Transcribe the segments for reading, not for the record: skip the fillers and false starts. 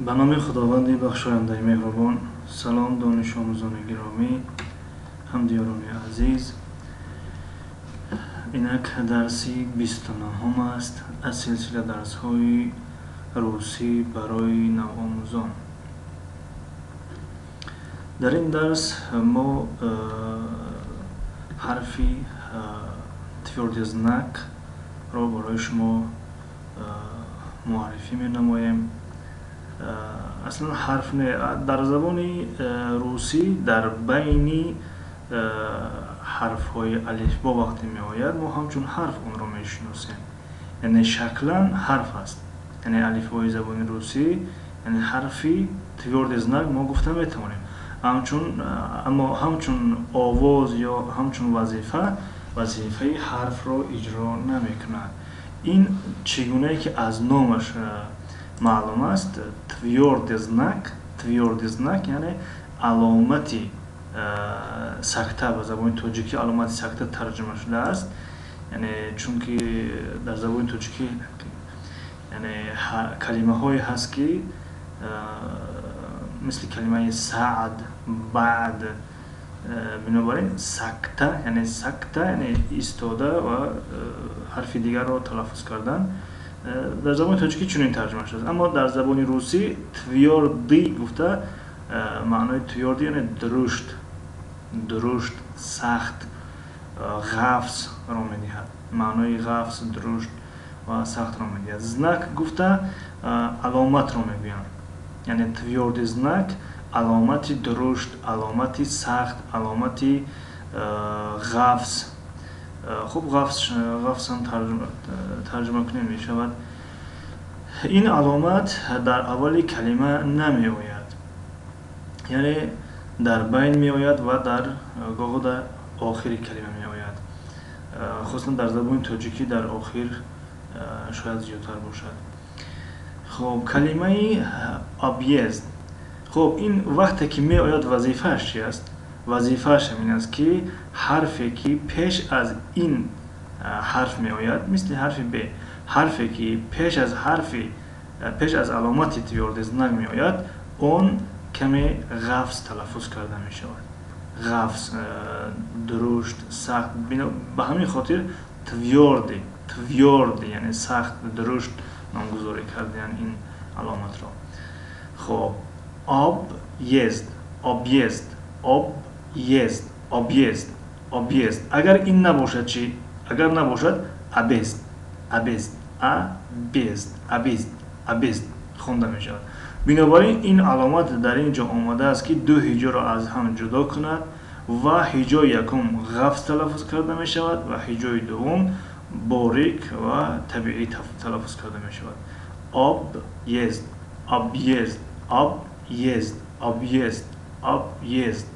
Ба номи Худованди бахшояндаи меҳрубон. Салом, донишомӯзони гиромӣ, ҳамдиёрони азиз. Инак дарси 29-ҳум аст аз силсила дарсҳои русӣ барои навомӯзон. Дар ин дарс мо ҳарфи твёрдый знакро барои шумо муаррифӣ менамоем. Аслан ҳарф не, дар забони русӣ дар байни ҳарфҳои алифбо вақте меояд, мо ҳамчун ҳарф онро мешиносем, яъне шаклан ҳарф аст. Яъне алифбои забони русӣ, яъне ҳарфи твёрдый знак мо гуфта метавонем ҳамчун, аммо ҳамчун овоз ё ҳамчун вазифа, вазифаи ҳарфро иҷро намекунад. Ин чӣ гунае ки аз номаш маълум аст, твёрдый знак, твёрдый знак, яъне аломати сакта, ба забони тоҷикӣ аломати сакта тарҷума шудааст. Яъне чунки дар забони тоҷикӣ, яъне, калимаҳое ҳаст, ки мисли калимаи саъд, баъд, бинобар ин сакта, яъне сакта, яъне истода ва ҳарфи дигарро талаффуз кардан, дар забони тоҷикӣ чунин тарҷума шудааст. Аммо дар забони русӣ твёрдый гуфта, маънои твёрдый, яъне дурушт, дурушт, сахт, ғафсро медиҳад. Маънои ғафс, дурушт ва сахтро медиҳад. Знак гуфта аломатро мегӯянд. Яъне твёрдый знак аломати дурушт, аломати сахт, аломати ғафс. Хуб, ғафс, ғафсам тарҷума кунем, мешавад. Ин аломат дар аввали калима намеояд, яъне дар байн меояд ва дар гоҳо дар охири калима меояд. Хусусан дар забони тоҷикӣ дар охир шояд зиёдтар бошад. Хоб, калимаи объезд. Хоб, ин вақте ки меояд, вазифааш чи аст? Вазифааш ҳамин аст, ки ҳарфе ки пеш аз ин ҳарф меояд, мисли ҳарфи б, ҳарфе ки пеш аз ҳарфи, пеш аз аломати твёрдый знак меояд, он каме ғафз талаффуз карда мешавад. Ғафз, дурушт, сахт. Ба ҳамин хотир твёрдый, твёрдый, яъне сахт, дурушт номгузорӣ кардаянд ин аломатро. Хоб, объезд, объезд, объезд, объезд, объезд. Агар ин набошад чӣ? Агар набошад, обезд, обезд, обезд, обезд, обезд хонда мешавад. Бинобар ин ин аломат дар ин ҷо омадааст, ки ду ҳиҷоро аз ҳам ҷудо кунад ва ҳиҷои якум ғафз талаффуз карда мешавад ва ҳиҷои дуввум борик ва табиӣ талаффуз карда мешавад. Объезд, объезд, объезд, объезд, объезд.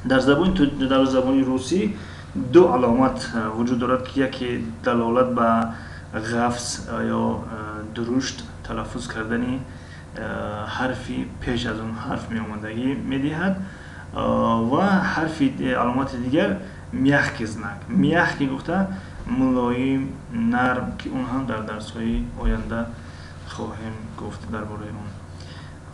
Дар забони русӣ ду аломат вуҷуд дорад, ки яке далолат ба ғафз ё дурушт талаффуз кардани ҳарфи пеш аз он ҳарф меомадагӣ медиҳад ва ҳарфи аломати дигар мягкий знак. Мягкий гуфта мулоим, нарм, ки он ҳам дар дарсҳои оянда хоҳем гуфт дар бораи он.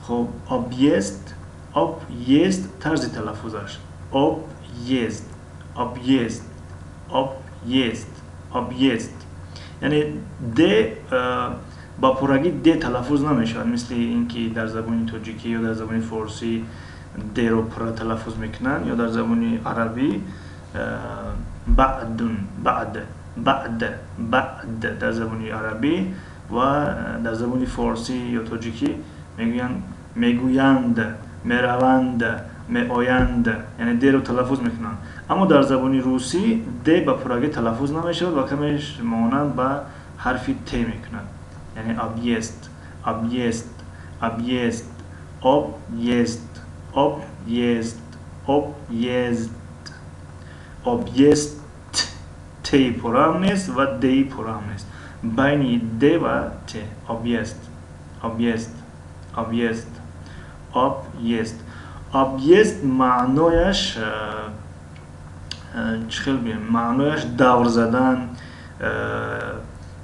Хоб, объезд, объезд. Тарзи талаффузаш: объезд, объезд, объезд, объезд. Яъне д ба пуррагӣ д талаффуз намешавад, мисли ин ки дар забони тоҷикӣ ё дар забони форсӣ дро пурра талаффуз мекунанд ё дар забони арабӣ баъдун, баъд, баъд, баъд. Дар забони арабӣ ва дар забони форсӣ ё тоҷикӣ мегӯянд, мегӯянд, мераванд, меоянд, яъне дро талаффуз мекунанд. Аммо дар забони русӣ д ба пуррагӣ талаффуз намешавад ва камеш монанд ба ҳарфи т мекунад. Яъне объезд, объезд, объезд, объезд, объезд, объезд, объезд. Ти пурраам нест ва ди пурраам нест, байни д ва т. Объезд, объезд, объезд, объезд, объезд. Маънояш чӣ хел бигӯем? Маънояш давр задан,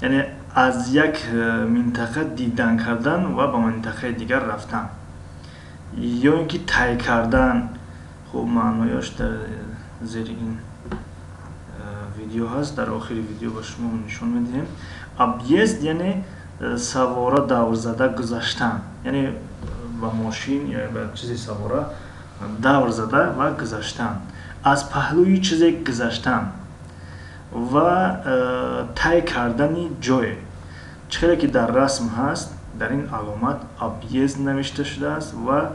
яъне аз як минтақа дидан кардан ва ба минтақаи дигар рафтан ё ин ки тай кардан. Хуб, маънояш дар зери ин видео ҳаст, дар охири видео ба шумо нишон медиҳем. Объезд яъне савора давр зада гузаштан, яъне ба мошин ё ба чизи савора давр зада ва гузаштан, аз паҳлӯи чизе гузаштан ва тай кардани ҷое. Чӣ хеле ки дар расм ҳаст, дар ин аломат объезд навишта шудааст ва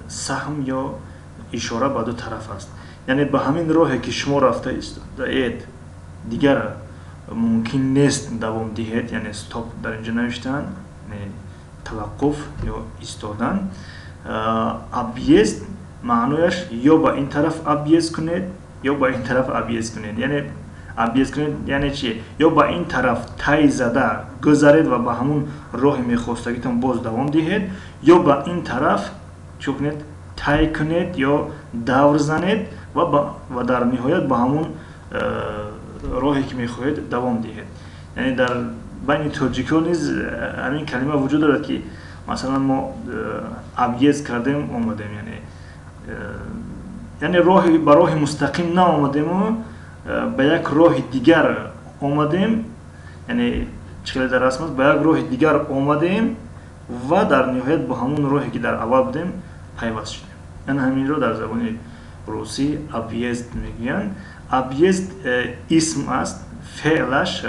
саҳм ё ишора ба ду тараф аст. Яъне ба ҳамин роҳе ки шумо рафта истодаед, дигар мумкин нест давом диҳед, яъне стоп дар инҷо навиштаанд, таваққуф ё истодан. Объезд маънояш ё ба ин тараф объезд кунед, ё ба ин тараф объезд кунед. Яъне объезд кунед яъне чи? Ё ба ин тараф тай зада гузаред ва ба ҳамун роҳи мехостагитон боз давом диҳед, ё ба ин тараф чӣ кунед? Тай кунед ё давр занед ва дар ниҳоят ба ҳамун роҳе ки мехоҳед давом диҳед. Яъне дар байни тоҷикҳо низ ҳамин калима вуҷуд дорад, ки масалан мо объезд кардем омадем, яъне роҳи ба роҳи мустақим наомадему ба як роҳи дигар омадем, яъне чӣ хеле дар расм аст, ба як роҳи дигар омадем ва дар ниҳоят бо ҳамун роҳе ки дар аввал будем пайваст шудем. Яъне ҳаминро дар забони русӣ объезд мегӯянд. Объезд исм аст, феълаш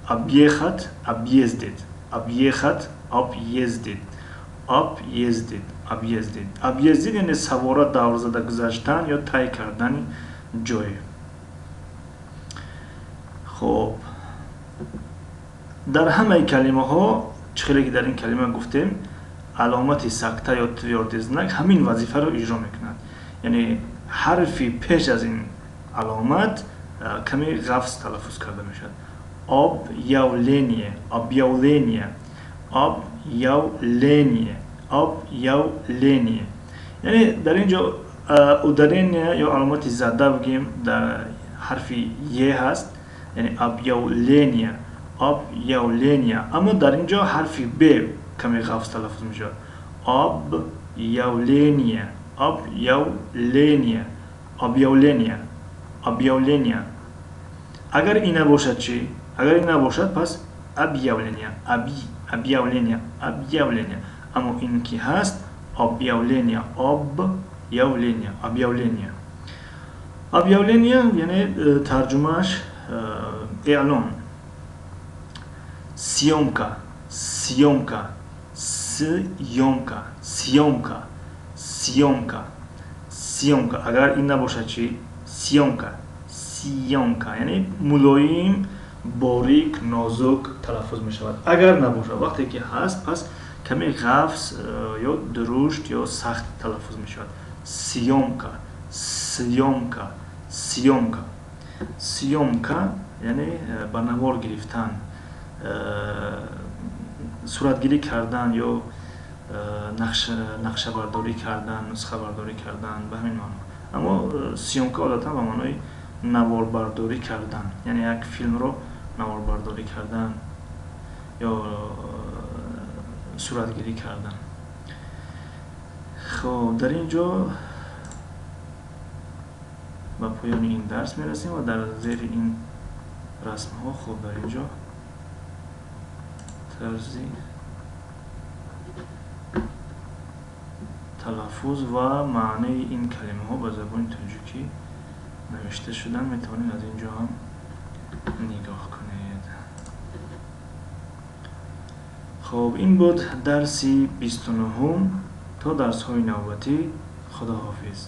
объехать, объездить, объехать, объездить, объездить, объездить. Объездить яъне савора давр зада гузаштан ё тай кардани ҷой. Хоб, дар ҳамаи калимаҳо, чӣ хеле ки дар ин калима гуфтем, аломати сакта ё твёрдый знак ҳамин вазифаро иҷро мекунад. Яъне ҳарфи пеш аз ин аломат каме ғафз талаффуз карда мешавад. Объявление, объявление, объявление, объявление. Яъне дар ин ҷо ударение ё аломати зада бигем дар ҳарфи е ҳаст, яъне объявление, объявление. Аммо дар ин ҷо ҳарфи б каме ғафз талаффуз мешавад. Объявление, объявление, объявление, объявление. Агар ин набошад чӣ? Агар ин набошад, пас объявление, объявление, объявление. Аммо ин ки ҳаст, объявление, объявление, объявление. Объявление яъне тарҷумааш эълон. Съёмка, съёмка, съёмка, съёмка, съёмка, съёмка. Агар ин набошад чӣ? Съёмка, съёмка, яъне мулоим, борик, нозук талаффуз мешавад. Агар набошад, вақте ки ҳаст, пас каме ғафз ё дурушт ё сахт талаффуз мешавад. Съёмка, съёмка, съёмка. Съёмка яъне ба навор гирифтан, суратгирӣ кардан ё нақшабардорӣ кардан, нусхабардорӣ кардан, ба ҳамин маъно. Аммо съёмка одатан ба маънои наворбардорӣ кардан, яъне як филмро наворбардорӣ кардан ё суратгирӣ кардан. Хоб, дар ин ҷо ба поёни ин дарс мерасем ва дар зери ин расмҳо, хоб, дар ин ҷо тарзи талаффуз ва маънии ин калимаҳо ба забони тоҷикӣ навишта шудан, метавонед аз ин ҷо ҳам нигоҳ кунед. Хоб, ин буд дарси 29-ум. То дарсҳои навбатӣ, худоҳофиз.